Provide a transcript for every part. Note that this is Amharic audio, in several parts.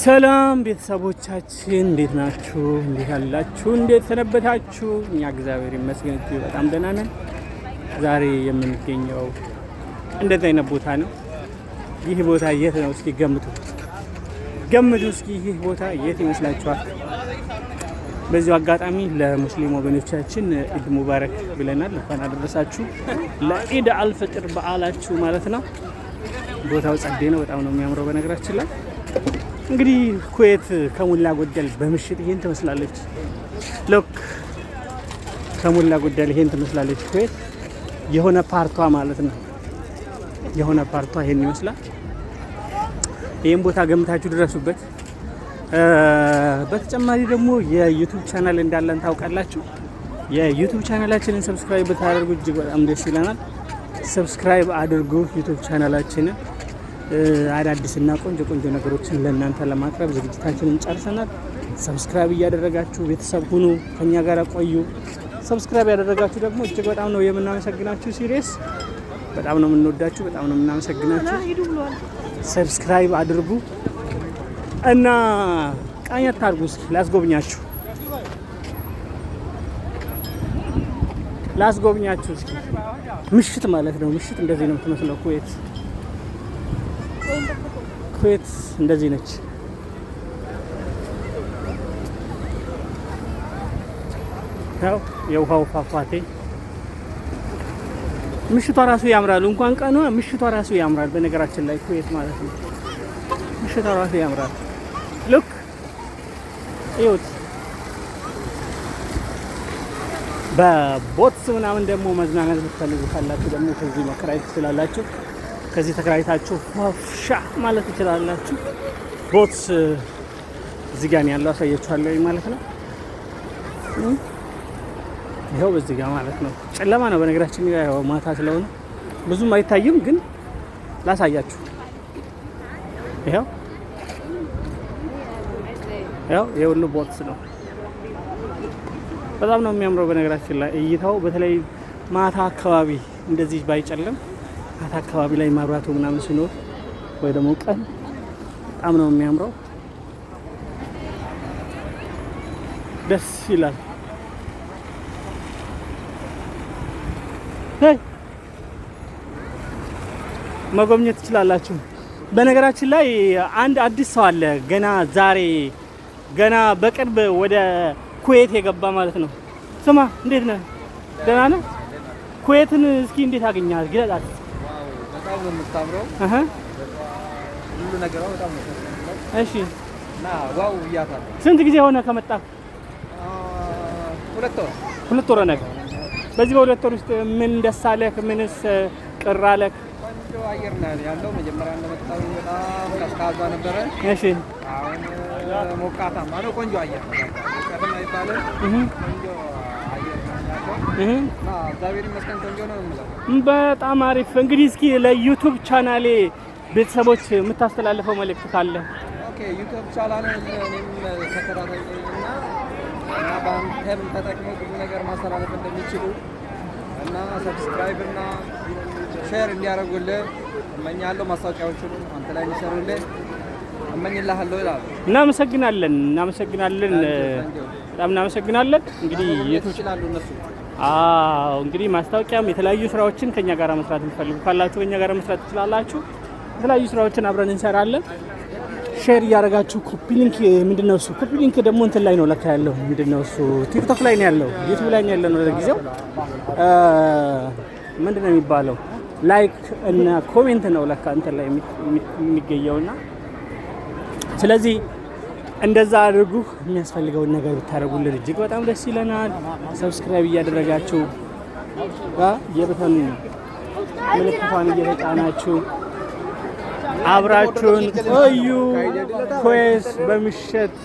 ሰላም ቤተሰቦቻችን፣ እንዴት ናችሁ? እንዴት አላችሁ? እንዴት ሰነበታችሁ? እኛ እግዚአብሔር ይመስገን እጅግ በጣም ደህና ነን። ዛሬ የምንገኘው እንደዚህ አይነት ቦታ ነው። ይህ ቦታ የት ነው? እስኪ ገምቱ፣ ገምቱ እስኪ ይህ ቦታ የት ይመስላችኋል? በዚሁ አጋጣሚ ለሙስሊም ወገኖቻችን ኢድ ሙባረክ ብለናል። እንኳን አደረሳችሁ ለኢድ አልፍጥር በዓላችሁ ማለት ነው። ቦታው ጸዴ ነው። በጣም ነው የሚያምረው። በነገራችን ላይ እንግዲህ ኩዌት ከሞላ ጎደል በምሽት ይሄን ትመስላለች። Look፣ ከሞላ ጎደል ይሄን ትመስላለች ኩዌት፣ የሆነ part ኧ ማለት ነው። የሆነ part ኧ ይሄን ይመስላል። ይህን ቦታ ገምታችሁ ድረሱበት። በተጨማሪ ደግሞ የ YouTube channel እንዳለን ታውቃላችሁ። የ YouTube channel ኣችንን subscribe ብታደርጉ እጅግ በጣም ደስ ይለናል። Subscribe አድርጉ YouTube channel ኣችንን። አዳዲስና ቆንጆ ቆንጆ ነገሮችን ለእናንተ ለማቅረብ ዝግጅታችንን ጨርሰናል። Subscribe እያደረጋችሁ ቤተሰብ ሁኑ፣ ከኛ ጋር ቆዩ። Subscribe ያደረጋችሁ ደግሞ እጅግ በጣም ነው የምናመሰግናችሁ። Serious፣ በጣም ነው የምንወዳችሁ፣ በጣም ነው የምናመሰግናችሁ። Subscribe አድርጉ እና ቃኘት አድርጉ። እስኪ ላስጎብኛችሁ እስኪ ምሽት ማለት ነው። ምሽት እንደዚህ ነው የምትመስለው ኩዌት። ኩዌት እንደዚህ ነች። ያው የውሃው ፏፏቴ ምሽቷ ራሱ ያምራል። እንኳን ቀኗ ምሽቷ ራሱ ያምራል። በነገራችን ላይ ኩዌት ማለት ነው ምሽቷ ራሱ ያምራል። Look፣ እዩት። በ boats ምናምን ደግሞ መዝናናት የምትፈልጉ ካላችሁ ደግሞ ከዚህ መከራየት ትችላላችሁ። ከዚህ ተከራይታችሁ ፏ ማለት ትችላላችሁ። Boats እዚህ ጋር ያለው አሳያችኋለሁ ማለት ነው። ይኸው በዚህ ጋር ማለት ነው። ጨለማ ነው በነገራችን ላይ፣ ያው ማታ ስለሆነ ብዙም አይታይም፣ ግን ላሳያችሁ። ይኸው ያው የሁሉ boats ነው። በጣም ነው የሚያምረው በነገራችን ላይ እይታው፣ በተለይ ማታ አካባቢ እንደዚህ ባይጨልም ማታ አካባቢ ላይ መብራቱ ምናምን ሲኖር ወይ ደግሞ ቀን በጣም ነው የሚያምረው። ደስ ይላል። Hey፣ መጎብኘት ትችላላችሁ። በነገራችን ላይ አንድ አዲስ ሰው አለ፣ ገና ዛሬ ገና በቅርብ ወደ ኩዌት የገባ ማለት ነው። ስማ፣ እንዴት ነህ? ደህና ነህ? ኩዌትን እስኪ እንዴት አገኘሃት? ግለጻት። Wow፣ በጣም ነው የምታምረው። ሁሉ ነገሯ በጣም ነው ደስ የሚለው እና wow ብያታለሁ። ስንት ጊዜ ሆነ ከመጣህ? 2 ወር። 2 ወር ሆነህ። በዚህ በ2 ወር ውስጥ ምን ደስ አለህ? ምንስ ቅር አለህ? ቆንጆ አየር ነው ያለው። መጀመሪያ እንደመጣሁ በጣም ቀዝቃዛ ነበረ። አሁን ሞቃታማ ነው። ቆንጆ አየር ነው። ሙቀትም አይባልም። ቆንጆ አየር ነው ያለው እና እግዚአብሔር ይመስገን ቆንጆ ነው የምለው። በጣም አሪፍ። እንግዲህ እስኪ ለ YouTube channel ኤ ቤተሰቦች የምታስተላልፈው መልእክት ካለ? Okay፣ YouTube channel እኔም ተከታታይ ነኝ እና በአንተም ተጠቅመው ብዙ ነገር ማስተላለፍ እንደሚችሉ እና subscribe እና share እንዲያደርጉልህ እመኛለሁ። ማስታወቂያዎቹንም አንተ ላይ እንዲሰሩልህ እመኝልሃለሁ ይላሉ። እናመሰግናለን፣ እናመሰግናለን፣ በጣም እናመሰግናለን። እንግዲህ መጎብኘት ይችላሉ እነሱ። አዎ፣ እንግዲህ ማስታወቂያም የተለያዩ ስራዎችን ከኛ ጋር መስራት የምትፈልጉ ካላችሁ ከኛ ጋር መስራት ትችላላችሁ። የተለያዩ ስራዎችን አብረን እንሰራለን። Share እያደረጋችሁ copy link፣ ምንድነው እሱ? Copy link ደግሞ እንትን ላይ ነው ለካ ያለው። ምንድነው እሱ? TikTok ላይ ነው ያለው፣ YouTube ላይ ነው ያለው ነው ለጊዜው። ምንድነው የሚባለው? Like እና comment ነው ለካ እንትን ላይ የሚገኘውና ስለዚህ እንደዛ አድርጉ። የሚያስፈልገውን ነገር ብታደርጉልን እጅግ በጣም ደስ ይለናል። Subscribe እያደረጋችሁ የ button ምልክቷን እየተጫናችሁ አብራችሁን ቆዩ። ኩዌት በምሽት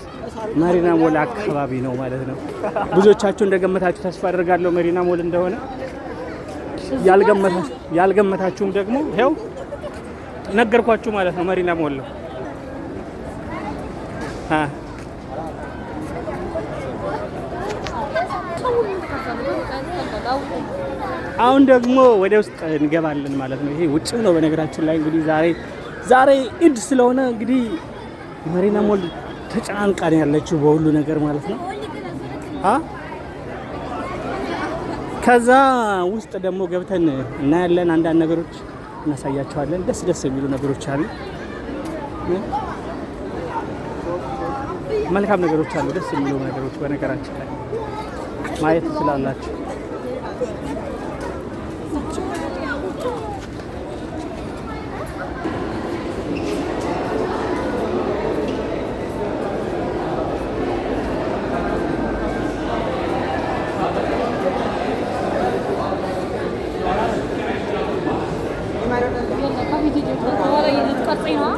መሪና ሞል አካባቢ ነው ማለት ነው። ብዙዎቻችሁ እንደገመታችሁ ተስፋ አደርጋለሁ መሪና ሞል እንደሆነ። ያልገመታችሁም ደግሞ ይኸው ነገርኳችሁ ማለት ነው። መሪና ሞል ነው። አሁን ደግሞ ወደ ውስጥ እንገባለን ማለት ነው። ይሄ ውጭ ነው በነገራችን ላይ። እንግዲህ ዛሬ ኢድ ስለሆነ እንግዲህ መሪና ሞል ተጨናንቃ ነው ያለችው በሁሉ ነገር ማለት ነው። አ ከዛ ውስጥ ደግሞ ገብተን እናያለን። አንዳንድ ነገሮች እናሳያቸዋለን። ደስ ደስ የሚሉ ነገሮች አሉ። መልካም ነገሮች አሉ። ደስ የሚሉ ነገሮች በነገራችን ላይ ማየት ትችላላችሁ። ልትቀርጸኝ ነዋ።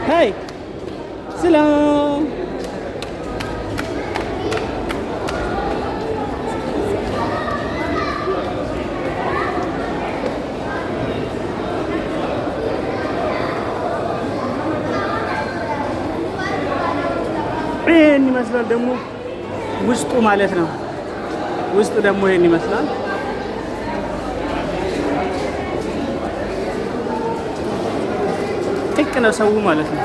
Hey, ሰላም። ይህን ይመስላል ደግሞ ውስጡ ማለት ነው። ውስጡ ደግሞ ይህን ይመስላል። ጥቅ ነው ሰው ማለት ነው።